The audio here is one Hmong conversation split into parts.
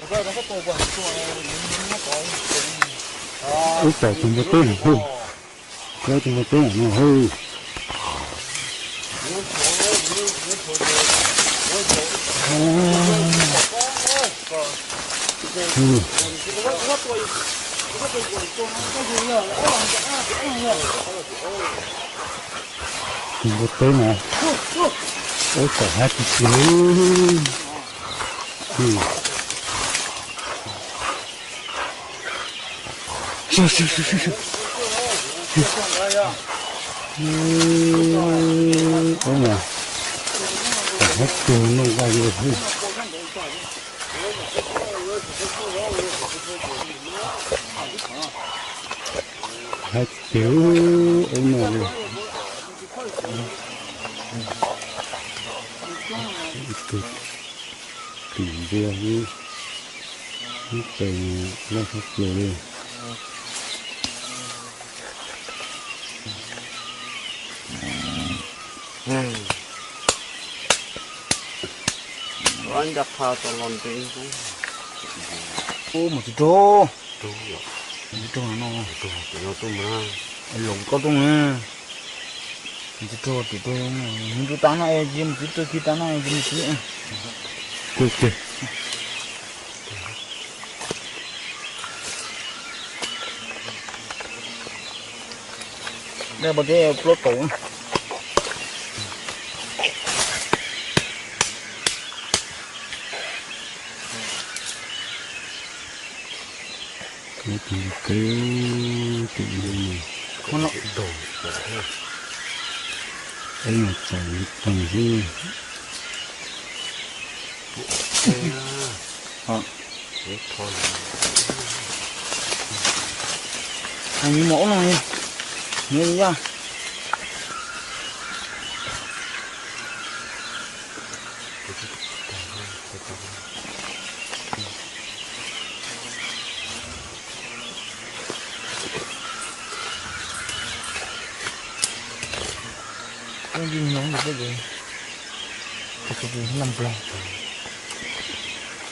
Ib txawm tus npua teb no hwj, tus npua teb no hwj. Tus npua teb no, ub, txawm hab tiag tiag. Ub, mas txawm hab tiag no nqa li. Hab tiag, ub no li. Tus tim npua, ib tes loj tshaj plaws li. Ub, mus tsis raug. Mus tsis raug no. Loos koj rooj na. Mus tsis raug, mus tsis raug tas no es mus tsis raug, tsis tas no es mus tsis. Dej pov teb plaub kaum. Tus kev, tus no, eb, no txaus li tag xwb. Nws mus ub no, nws yaj.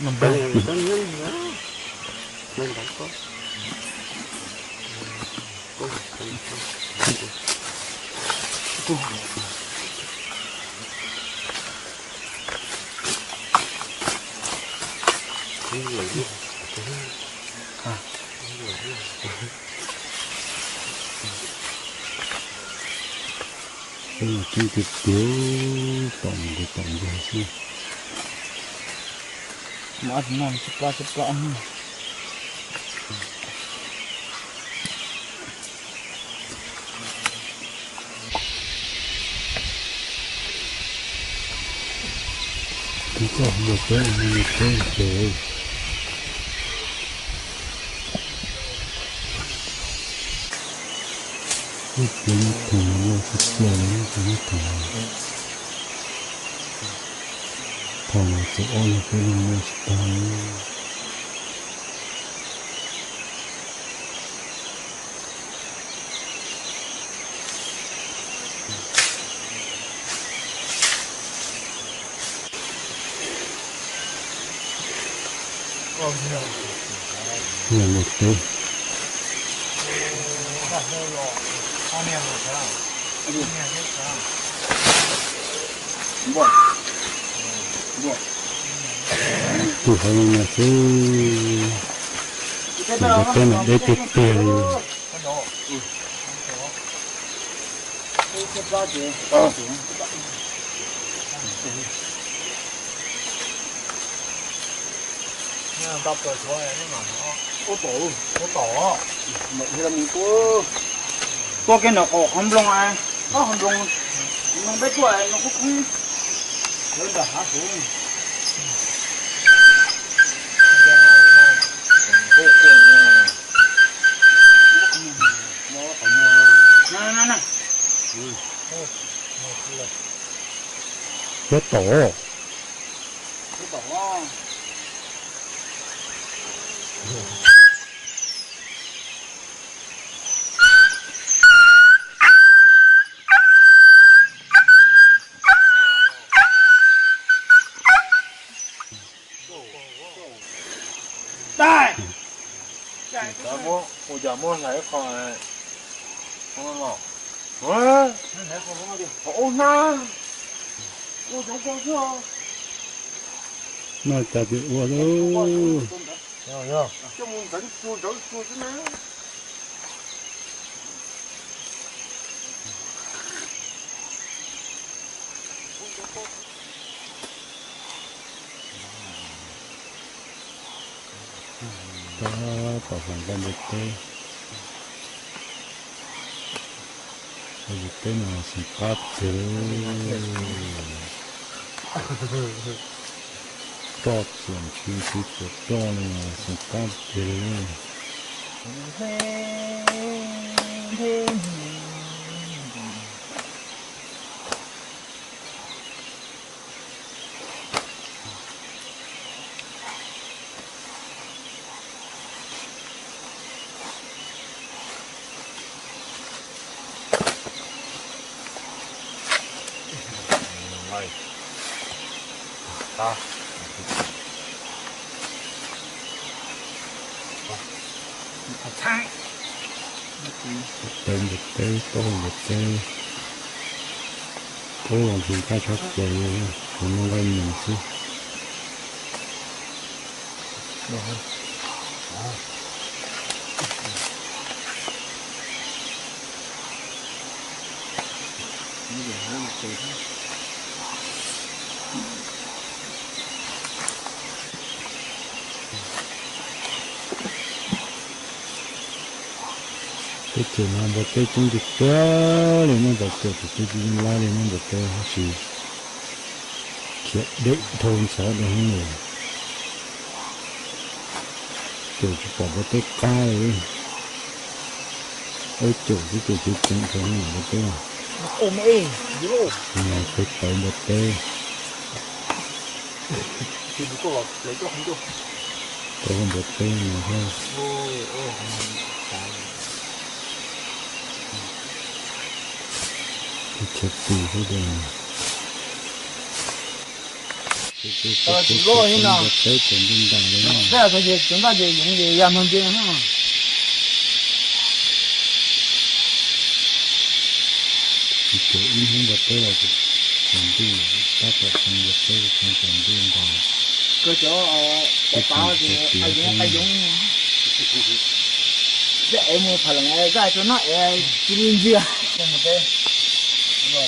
Noj nplaig, noj nplaig. Peb los tseeb tiag tiag, tom ntses tom ntses xwb. Mas no tsib plab tsib plab. Tus koj hlua peb no peb ces. Ib pliag muab thwm loj tsis txawj li, ib pliag muab thwm. Thaum txiv ob no peb los muaj tsis tag li. Nyiam mus teb. Tus hauv no xwb, tus npua teb no deb tiag tiag li. Tuaj kiag ntawm qaum qhov nploog, qhov nploog, nploog peb tuaj no khoob khoob. Lawv nram hav suav. Peb tom. Ua cas muab hlais qho los? Qhov ub na, ua cov ko xwb. Noj cas ces ua lauj. Tab tom hlais nqaij npua teb. Nqaij npua teb no xeem qab tiag li. Roj txuas ntshis ntshis txuas roj li, xeem qab tiag li. Tau npua teb, tau npua teb, tau los nrog nqaij tshaj plaws, kuv noj nqaij nyoos xwb. Teb chaws no npua teb coob tiag tiag li, nyob ntawm caum tus twg tsis laib li nyob ntawm teb, tab sis khiav deb dhau ntxhov rau hauv lawm. Caum tsis pom npua teb qab li. Ib caum xwb ces ceev ceev rau hauv lawm npua teb. Peb tawv npua teb. Tau npua teb no thiab. Chaw pw xwb tiag. Tsis loj li no. Npua teb ces nti ntais li no. Teb tau ces tsuav ntaj ces yoov ces ya nrog nce no. Ces ib hnub npua teb los ces ntuj, tab tom hloov npua teb ces hloov ces ntuj ntais. Kawg cov pab ces qai yoov qai yoov. Zaj ev mus pham lees zaj tso no es cia li ntsia. Tus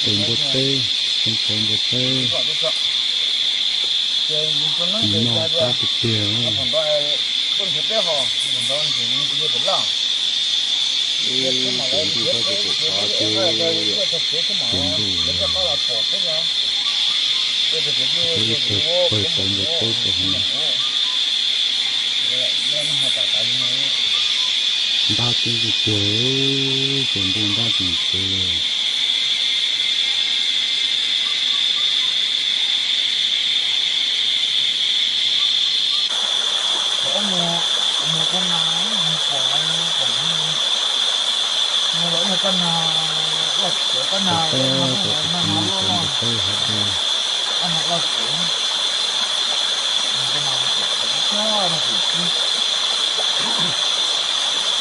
npua teb, tus npua teb, tus npua teb. Noj qab tiag tiag. Ib tug ntuj tab sis pom qhov ces tus ntuj, ib tug pawg tau npua teb tau hauv no. Ntab coob tiag tiag, tus ntuj ntab tsis tsev li. Mus mus koj na, mus pom pom mus los ib koj na, loj tsev koj na, loj tsev, koj na loj tsev.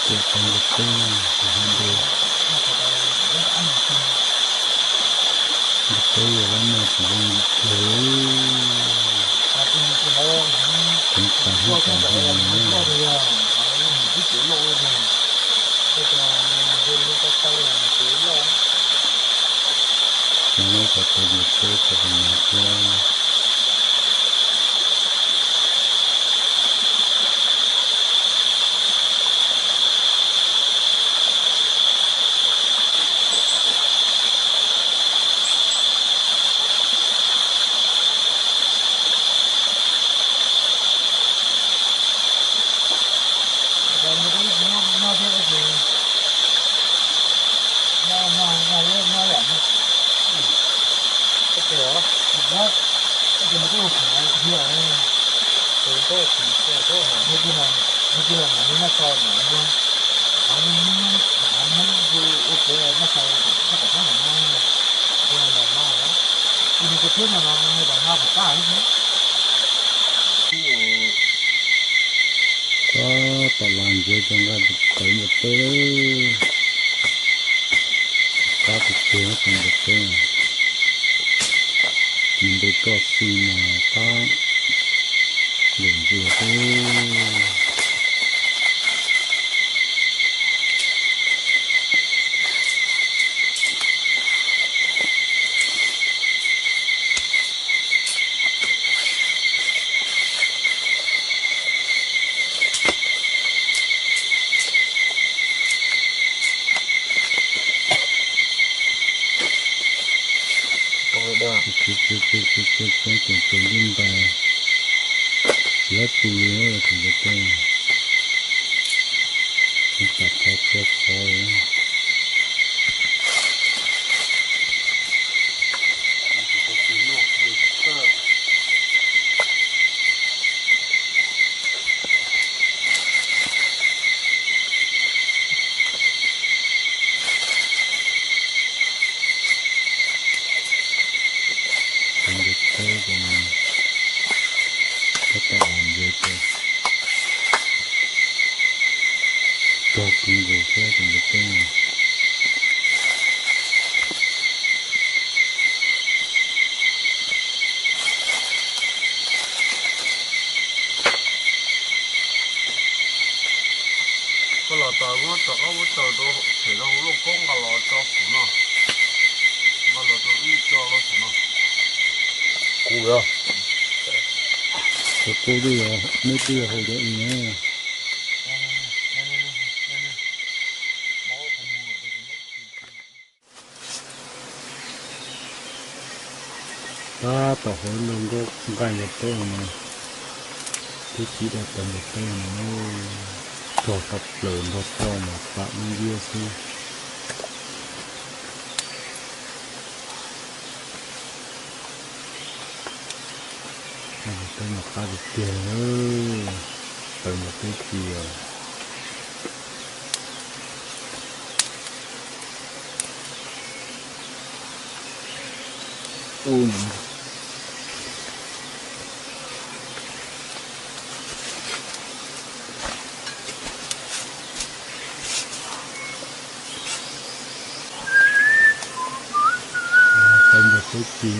Ces tau npua teb, npua teb yog lab noj tsis zoo li tiag. Ceev tas hnub tas hmo li. Ces neb tau tau npua teb tau hauv no thiab. Tab tom las ntsev rau nqaij pawv npua teb, qab tiag tiag tus npua teb, ci ntu toj xi mas qab lawm ntsuag xwb. Tseem tseem li ntais, txiav tu li tus npua teb, tas qhov txhua qhov li. Tus npua teb ces tab tom los ntsev ces rog kawg nkaus thiab tus npua teb no. Koj los tau muab tau ob lub taws rau phem rau hauv lauj kaub nqa los tso saum no. Nqa los rau ib tso rau saum no. Kuv yog, kuv twb yog, neb twb yog hau cov i na. Tab tom hauv lub nqaij npua teb no, twb ci daj tawv npua teb no, rog tshaj plaws nrog roj mas pam ib viab xwb. Npua teb mas qab tiag tiag, tawv npua teb ci os. Tawv npua teb ci,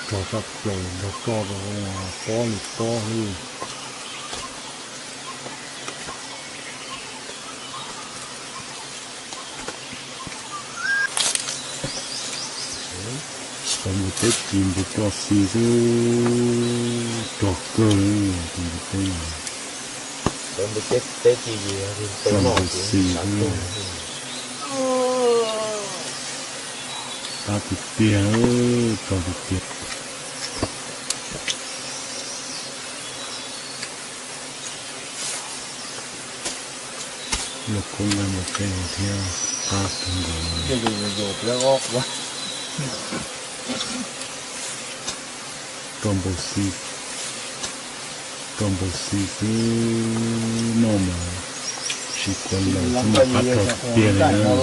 rog tshaj plaws nrog roj rau pob li pob xwb. Tawv npua teb ci npua toj xi xwb, rog kawg li tus npua teb no. Tawv npua teb ci, rog npua xi xwb. Qab tiag tiag, rog tiag tiag. Lauj kaub nqaij npua teb no thiab, qab kawg nkaus. Roj npua xi, roj npua xi xwb, noj mas tsis khuav laws xwb mas qab rog tiag li na.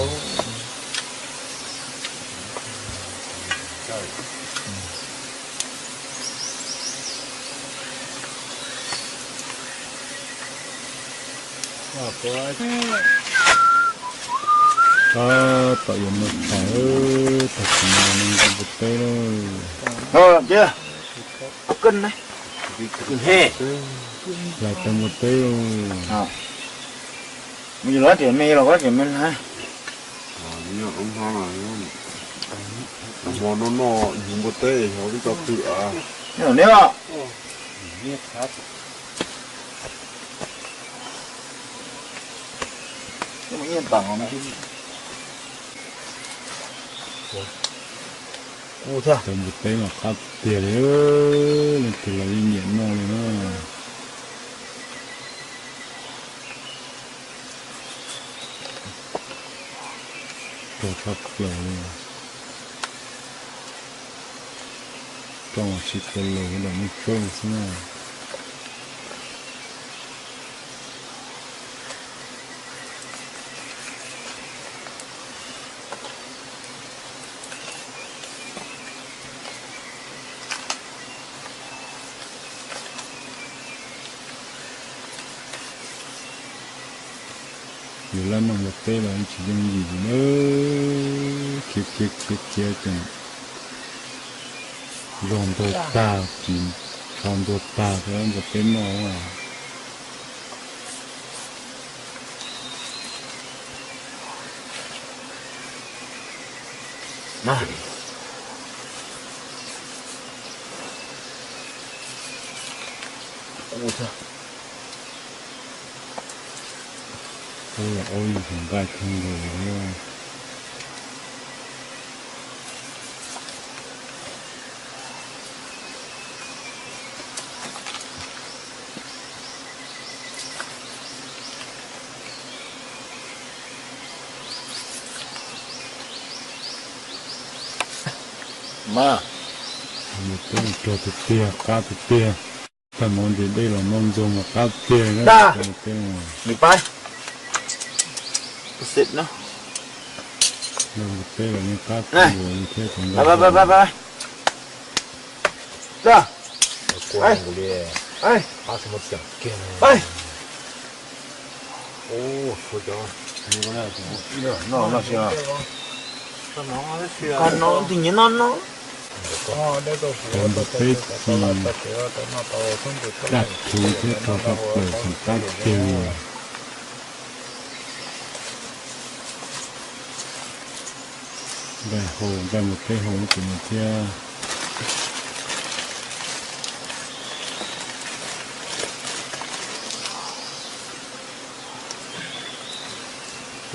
Tab tom yuav muaj thaum, tag kis no nqa npua teb lauj. Lawv tau npua teb lauj. Hmo no noj noj yug npua teb xyov twb tau twm a. Tau npua teb mas qab tiag li, leej twg los yeej nyiam noj li na. Rog tshaj plaws li. Roj tsis khuav laws, dam muaj tsawg xwb na. Yus laj noj npua teb los tsis yooj yim li na, khiav khiav khiav khiav ces zog ntuag tag, tsis tsho ntuag tag thiab npua teb noj. Ub, nqaij kawg nkaus li. Mas, mus teb mus rog tiag tiag, qab tiag tiag. Tag mus ntes dej los noj ntxuag mas qab tiag. Nws pab. Mus teb los yeej qab thiab. Koj no tim nyiam no no. Tau npua teb tsis daj thuv thiab rau tau plaws tseem qab tiag li. Nqaij hau, nqaij npua teb hau ib tug no thiab.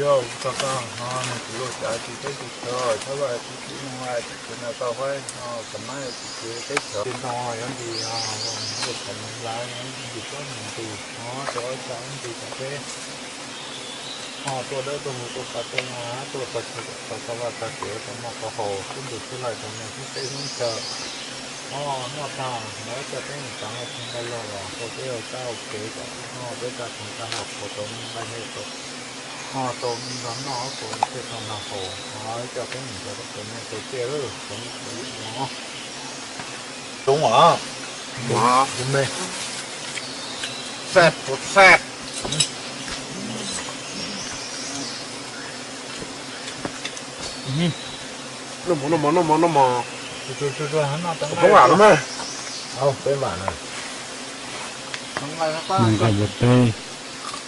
Yog kuv tau koj ho nug kuv luag cav tsis teb tsis chaw, txhob vaj tsis txiv nug vaj tsis txiv no tau faib ho kam mab tsis txiv teb chaws tsis ntoo yuav nti ho luag thaum nws lav yuav nti tsob nti ho rau ob tsav nti tsav teb ho tuaj dawb tuaj huv tuaj qab tuaj nag tuaj tag chaw tag vaj tag tsev tau noj tau haus xub ntuj xub laij tau noj xub teb xub chaw ho noj tag lawv coj peb mus tsav nqaij tug nqaij loj los tau peb ua kab ua kev kom peb noj peb tag tug tag haus tau me nqaij me tau ho tau me nrog noj tau me thiaj tau nrog haus ho coj peb mus tsav tau me tau ciaj lawm tau me tau yam no. Toob os. Toob me. Sab, sab. Noj mov, noj mov, noj mov, noj mov. Toob vam no me. Peb vam na. Nqaij npua teb,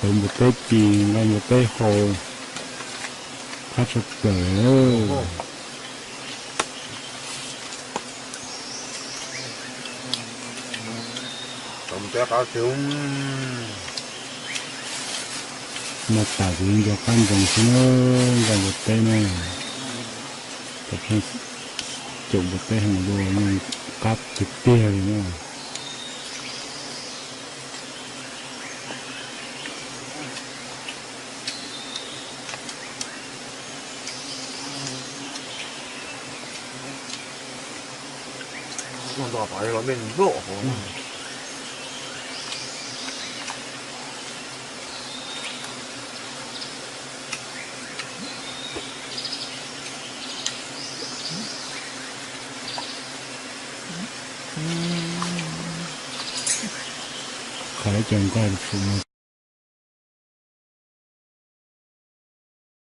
tau npua teb ci, nqaij npua teb hau, qab tshaj plaws. Noj tas kuv yeej nco qab ntsoov xwb na, nqaij npua teb na. Tam pheej caum npua teb heev dua, yeej qab tiag tiag li na. Noj nto pab los me nploj hauv. Qhov ib co nqaij fum no